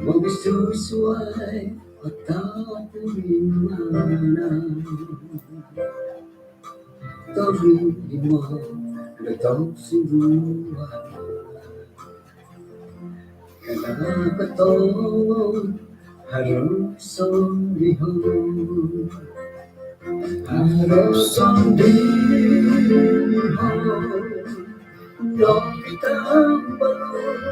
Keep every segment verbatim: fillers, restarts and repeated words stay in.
Mobisusuai ataupun mana tori limo datang sungguhan. Kada katon harus sondihon. Harus sondihon. Dong kita baru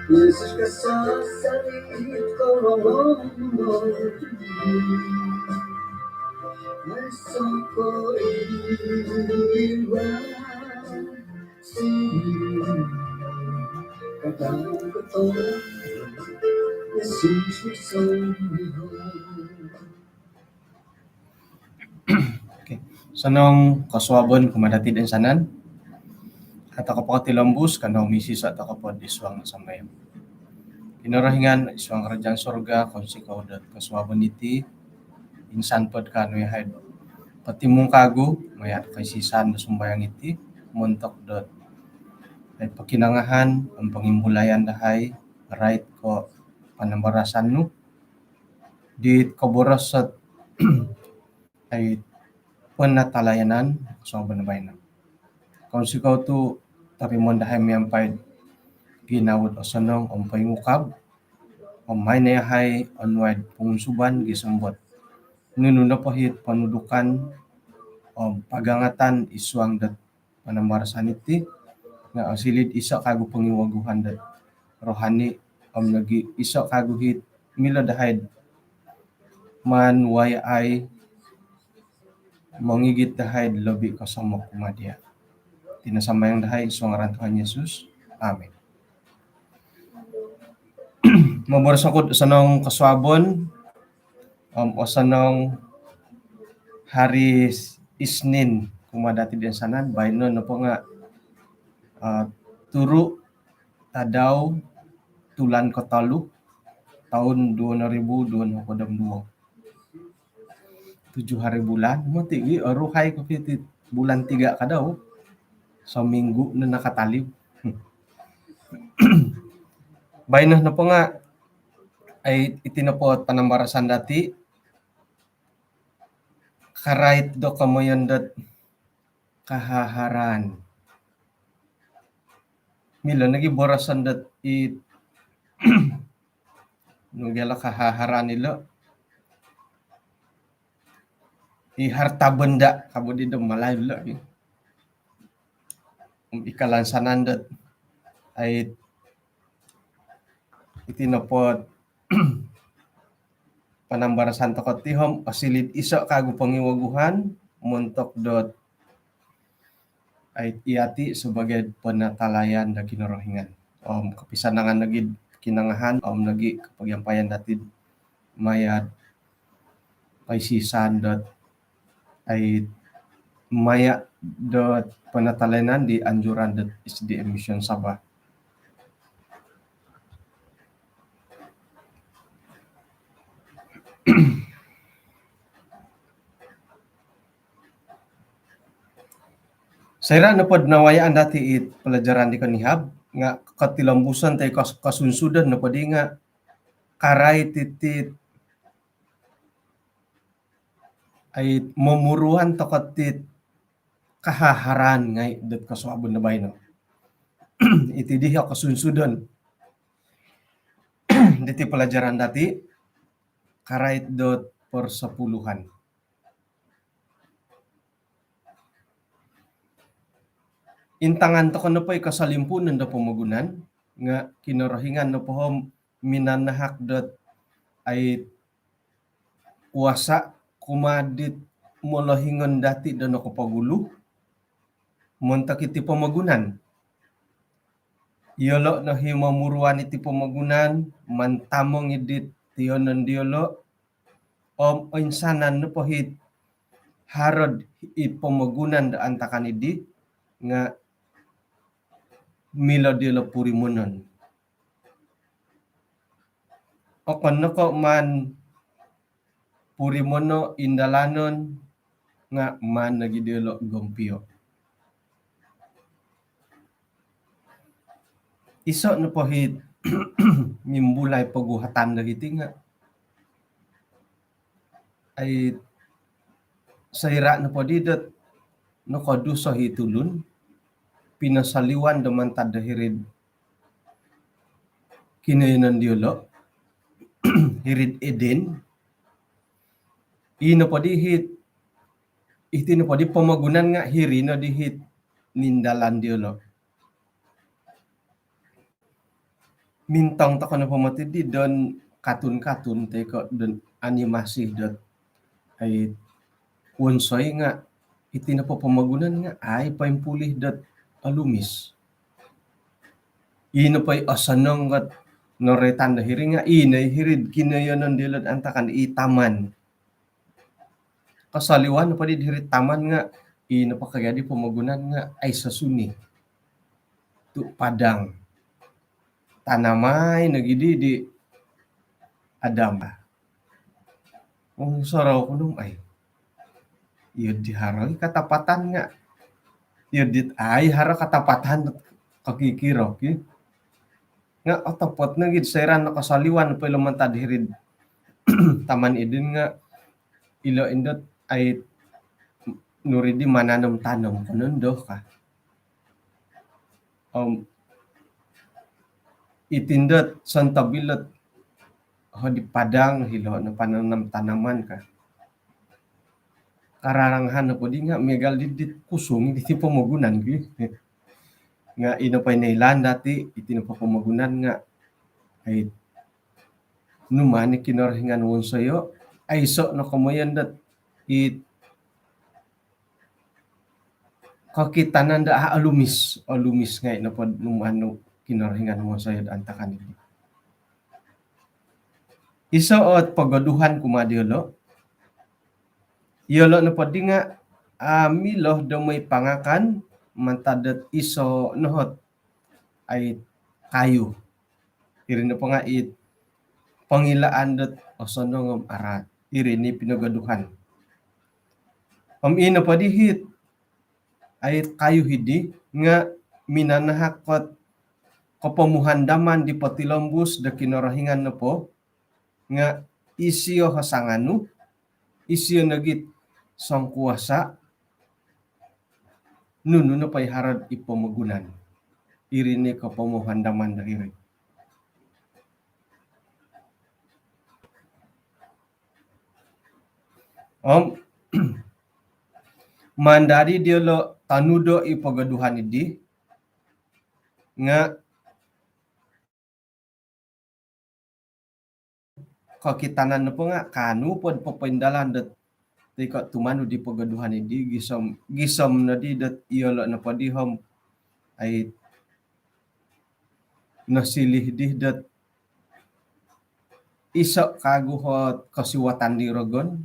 Yesus kesasarit koromon. Masuk ko iwa. Okey. Osonong kosuabon kumaa dati toinsanan. Atau ko potilombus, kanou misiiso tokou po id suang sambayang. Kinorohingan id suang kerajaan sorga, kounsikou dot kosuabon iti, insan po kaanu yahai potimung kagu maya koisisan do sumbayang iti, montok dot ai pokinongohon om pongimbulayan dahai, rait ko panambarasan nu di koboros dot ai penatalayanan kosuabon baino. Kounsikou tu torimoon dahai miampai ginawo dot osonong om poingukab, om maai no yahai onuai pongunsuban gisom dot nunu nopo it ponudukan om pagangatan id suang dot panambarasan iti nga osiliu do iso kagu pongiwaguhan dot rohani om nogi iso kagu it milo dahai maan wayai mongigit dahai lobi kosomok kumaa dia. Iti no sambayang dahai id suang ngaran Tuhan Yesus. Amin. Moboros oku dot osonong kosuabon om osonong hari Isnin kumaa dati toinsanan. Baino nopo nga, ah, turu tadau tulan kotolu toun duo noribu duo nohopod om duo. Tujuh hari bulan, moti gi oruhai kopio ti bulan tiga kadau. Seminggu no nakatalib. Baino nopo nga, ai, iti nopo panambarasan dati karait do komoyon dot kahaharaan. Milo nogi boroson dot i nu gia lo kahaharaan ilo. I harta benda ka bo di do Melayu lo. I kalansanan dot ai iti nopo panambarasan tokou ti om osiliu do iso kagu pongiwaguhan montok dot ai yati sebagai penatalayan do Kinorohingan. Om kopisanangan nogi kinongohon om nogi kopogiampayan dati maya koisisan dot ai maya dot penatalayanan di anjuran dot S D M Mission Sabah. Soira nopo do nawayaan dati it pelajaran di konihab nga kotilombuson toi kos-, kosunsudan nopo di nga karait iti ai momuruan tokou ti kahaharaan ngai dot kosuabon do baino. Iti dii o kosunsudan diti pelajaran dati karait dot persepuluhan. Intangan tokou nopo i kosolimpuunon do pomogunan nga Kinorohingan nopo om minanahak dot ai kuasa kumaa dit molohingon dati do nokopogulu montok iti pomogunan. Iyolo no i momuruan iti pomogunan, mantamong i dit tiyonon diolo om oinsanan nopo it haro id pomogunan do antakan idi nga milo diolo purimonon. Okon no ko maan purimono indalanon nga maan nogi diolo gompio. Iso nopo hiti mimbulai poguhatan do hiti nga, ai, soira nopo di dot nokoduso i tulun, pinosoliwan do mantad do hiri'd kinoyonon diolo, hiri'd Eden. I nopo di hiti, iti nopo di pomogunan nga hiri no di hiti nindalan diolo. Mintong tokou nopo moti di don katun-katun toi ko don animasi dot, ai, wonsoi nga iti nopo pomogunan nga au poimpuli dot olumis. I nopo i osonong dot noroitan do hiri nga i no i hiri'd kinoyonon diolo'd antakan, i taman. Kosoliwan nopo di hiri'd taman nga i nopo kajadi pomogunan nga aiso suni. Tu padang. Tanamai nogi di di Adam. Om sorou ku no om, ai, iyo di haro i katapatan nga, iyo di, ai, haro katapatan kokikiro ki. Nga otopot nogi soira nokosoliwan po ilo mantad hiri'd Taman Eden nga ilo indo, ai, nuri di mananom-tanom ko nondo ka. Om iti indo sontob ilo hodi padang, hilo no pananam-tanaman ka. Kararangahan nopo di nga miagal di dit kusung di ti pomogunan ki. Nga i nopo i noilaan dati, iti nopo pomogunan nga, ai, numaan i Kinorohingan wonsoyo, aiso no komoyon dot it kokitanan do a olumis, olumis ngai nopo numaan nu Kinorohingan wonsoyo do antakan di. Iso ot pogoduhan kumaa diolo. Iyolo nopo di nga, ah, milo do moi pangakan mantad dot iso no ot, ai, kayu. Iri nopo nga it pongilaan dot osonong om araat. Iri ni pinogoduhan. Om i nopo di hiti, ai, kayu hidi nga minanahak ot kopomuhandaman di potilombus do Kinorohingan nopo nga isio o sanganu, isio nogi it songkuasa, nunu nopo i haro'd i pomogunan. Iri ni kopomuhandaman do hiri. Om maan dadi diolo tonudo i pogoduhan di nga kokitanan nopo nga kaanu po do popoindalan dot toi ko tumanud di pogoduhan di gisom, gisom nodi dot iyolo nopo di om, ai, nosiliu di dot iso kagu ot kosiwatan di rogon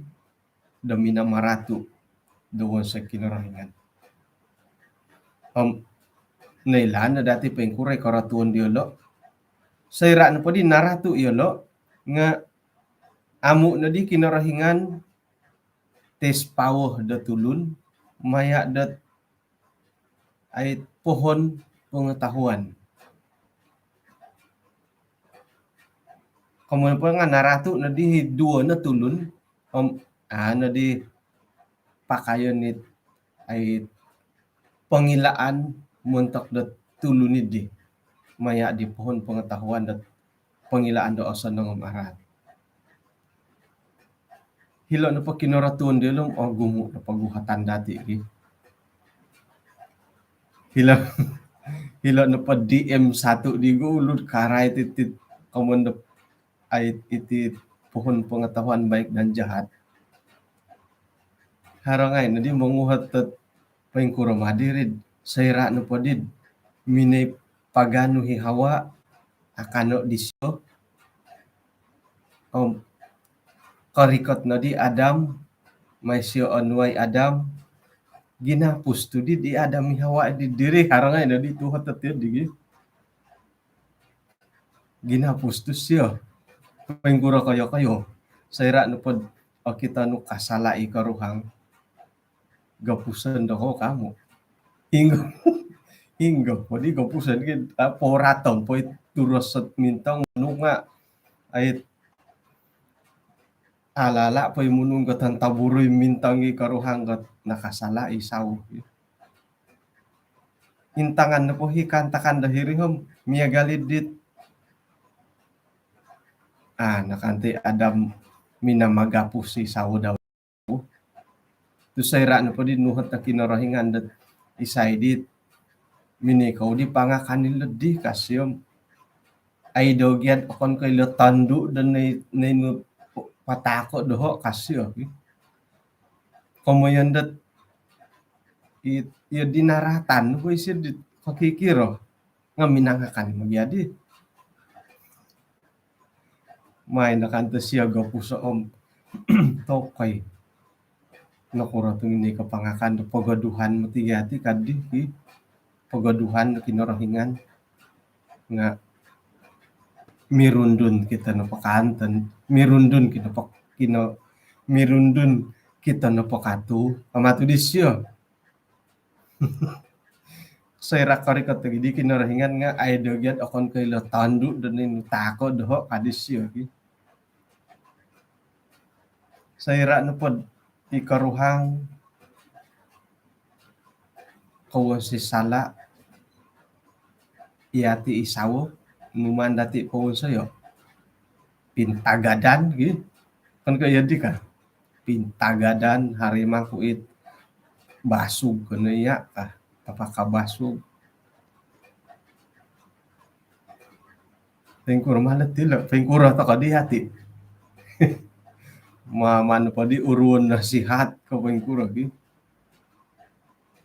do minamaratu do wonso Kinorohingan. Om noilaan no dati poingkuro i koratuon diolo. Soira nopo di naratu iyolo nga amu nodi Kinorohingan tes power do tulun maya dot, ai, pohon pengetahuan. Komoyon po nga naratu nodi duo no tulun om, ah, nodi pakayon it, ai, pongilaan montok do tulun di maya di pohon pengetahuan do pongilaan do osonong om araat. Hilo nopo kinoratuon diolo om ogumu nopo guhatan dati ki. Hilo, hilo nopo D M satu di gulu karai titit komoyon do, ai, iti pohon pengetahuan baik dan jahat. Haro ngai nodi monguhat dot poingkuro ma diri soira nopo di minoi paganu i Hawa, akano disio. Om korikot nodi Adam, mai sio onuai Adam, ginapus tu di, di Adam i Hawa di diri, haro ngai nodi tuhat dot diri. Ginapus tu sio. Poingkuro koyo-koyo. Soira nopo dot okito nu kasala i koruhang, gapuson doho kamu. Inggo, Inggo po di kopuson ki, ah, poratom po i turos sot mintong nunga ait alala po i munung gotan taburu i mintong i koruhang got nakasala i sawo. Intangan nopo hi kaantakan do hiri om miagal i dit, ah, nakanti Adam minamagapus i sawo dau. Tu soira nopo di nuhot do Kinorohingan dot isai dit minikou di pangakan ilo di kasio om, ai do gia okon ko ilo tondu do nai, nai nu patako doho kasio. Komoyon dot i, iyo di naratan ko isio di kokikiro nga minangakan i mogiadi. Mai nakan to sio gopuso om tokoi. Nokuro tu ini kapangakan do pogoduhan mati gia ti kadi ki. Pogoduhan do Kinorohingan nga mirundun kito no pakanten, mirundun kito pak-, kino, mirundun kito no pakatu, amatu disio. Soira korikot lagi di Kinorohingan nga ai do gia okon ko ilo tondu do nai nu tako doho kadi sio ki. Soira nopo di koruhang kowonsoi sala iyati i sawo, numan dati kowonsoi yo. Pintagadan ki. Kan ko iyati ka. Pintagadan hari mangkuit basug kono iya ka. Tapaka basug. Pingkuro malet tilo, pingkuro toko di ati. Maman po di uruon nasihat ko pingkuro gi.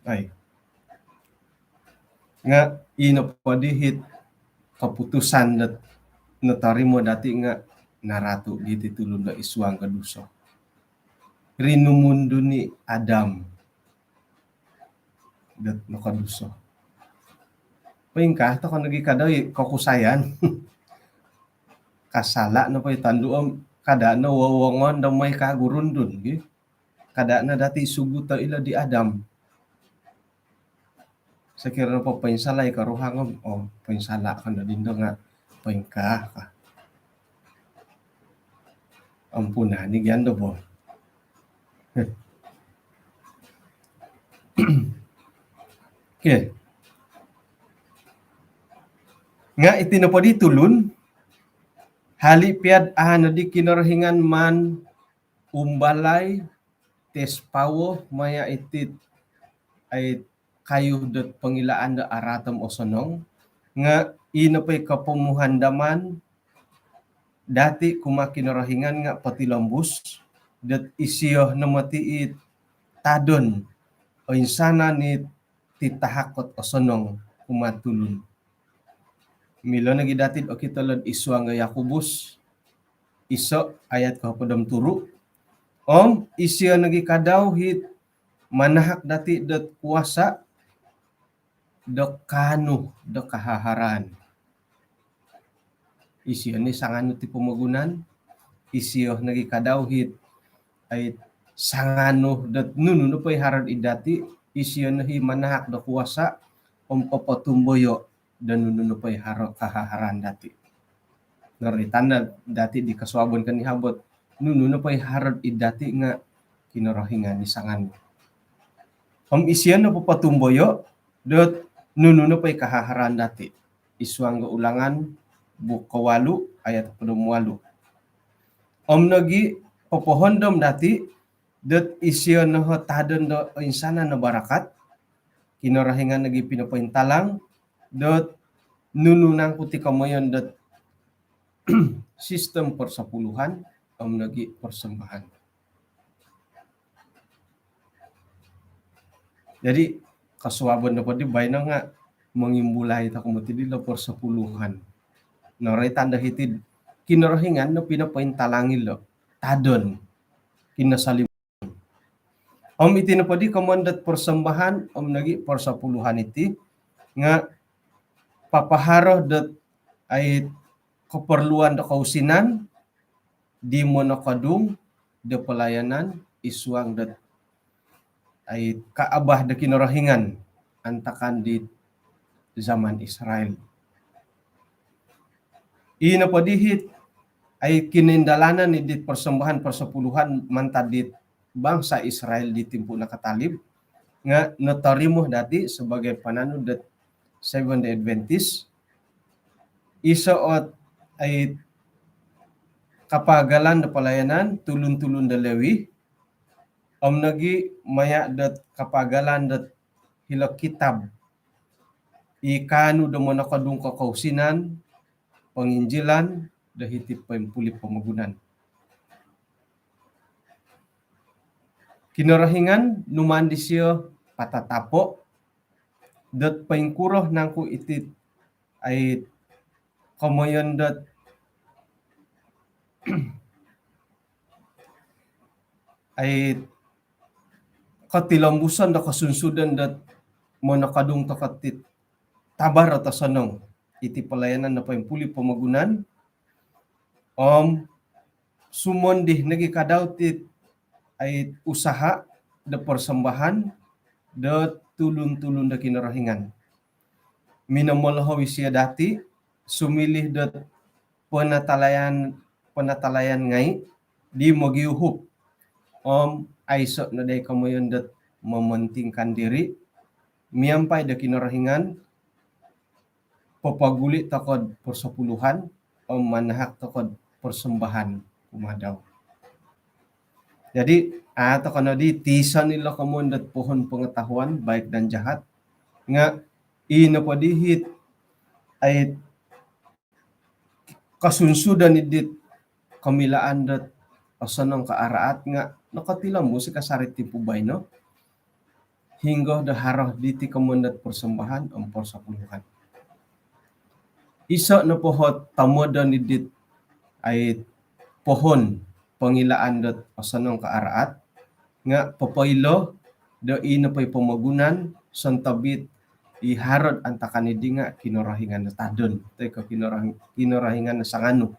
Ai. Nga ino po di hit keputusan dot notorimo dati nga naratu giti tulun do isuang ko duso. Rinumundun i Adam dot nokoduso. Poingkaa toko nogi kadau i kokusayan. Kasala nopo i tondu om kada no wowongon do moi ka gurundun gi. Kada no dati suguto ilo di Adam. Sokiro nopo poinsala i koruhang om, oh, poinsala ko no dindo nga poingkaa ka. Ampunan ni gia do bo. Okey. Nga iti nopo di tulun, hali piad aha no di Kinorohingan maan umbalai tes pawo maya iti ai kayu dot pongilaan do araat om osonong, nga ino po i kopomuhandaman dati kumaa Kinorohingan nga potilombus dot isio no moti i tadon oinsanan i titahak ot osonong kumaa tulun. Milo nogi dati okito ilo id suang do Yakobus iso ayat kohopod om turu. Om isio nogi kadau hit manahak dati dot kuasa do kaanu do kahaharaan. Isio ni sanganu ti pomogunan, isio nogi kadau hit ai sanganu dot nunu nopo i haro id dati, isio no hi manahak do kuasa om popotumboyo do nunu nopo i haro kahaharaan dati. Noroitan dati di kosuabon konihab ot nunu nopo i haro id dati nga Kinorohingan i sanganu. Om isio no popotumboyo dot nunu nopo i kahaharaan dati. Id suang do Ulangan buuk kowalu ayat hopod om walu. Om nogi popohondom dati dot isio no ho tadon do oinsanan no barakat, Kinorohingan nogi pinopointalang dot nunu nangku ti komoyon dot sistem persepuluhan om nogi persembahan. Jadi kosuabon nopo di baino nga mongimbulai toko moti dilo persepuluhan. Noroitan do hiti Kinorohingan no pinopointalang ilo tadon kinosolim. Om iti nopo di komoyon dot persembahan om nogi persepuluhan iti nga papaharo dot ai keperluan do kousinan di monokodung do pelayanan id suang dot ai kaabah do Kinorohingan antakan di zaman Israel. Ino po dihit ai kinindalanan idit persembahan persepuluhan mantad dit bangsa Israel di timpu nakatalib nga notorimo dati sebagai pananud dot Seventh Day Adventist. Iso ot ai kapagalan do pelayanan tulun-tulun do Lewi om nogi maya dot kapagalan dot hilo kitab i kaanu do monokodung kokousinan penginjilan do hiti poimpuli pomogunan. Kinorohingan numaan disio patatapo dot poingkuro nangku iti ai komoyon dot ai kotilombuson do kosunsudan dot monokodung toko tit tabar atau sonong iti pelayanan do poimpuli pomogunan om sumondi nogi kadau tit ai usaha do persembahan do tulun-tulun do Kinorohingan. Minomolohou isio dati sumilih dot penatalayan penatalayan ngai di mogiuhup om aiso no dai komoyon dot mementingkan diri miampai do Kinorohingan popoguli tokod persepuluhan om manahak tokod persembahan kumaa dau. Jadi a toko nodi tisan ilo komoyon dot pohon pengetahuan baik dan jahat nga ino po dihit ai kosunsudan idit komilaan dot osonong ko araat nga nokotilombus i kasari timpu baino hinggo do haro diti komoyon dot persembahan om persepuluhan. Iso no pohot tomodon idit ai pohon pengilaan dot osonong ko araat nga popoilo do ino poi pomogunan sontobit i harod antakan idi nga Kinorohingan no tadon toi ko Kinorohingan no sanganu.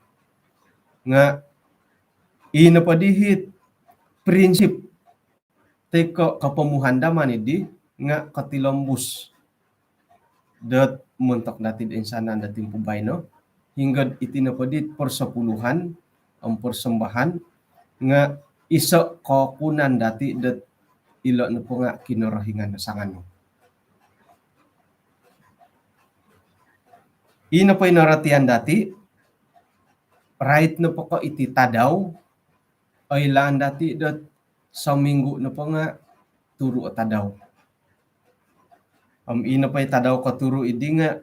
Nga ino po dihit prinsip toi ko kopomuhandaman idi nga kotilombus dot montok dati do insanan do timpu baino hinggo iti nopo dit persepuluhan om persembahan nga iso kokunan dati dot ilo nopo nga Kinorohingan no sanganu. Ino po ino ratian dati rait nopo ko iti tadau oilaan dati dot sominggu nopo nga turu o tadau. Om ino po i tadau koturu idi nga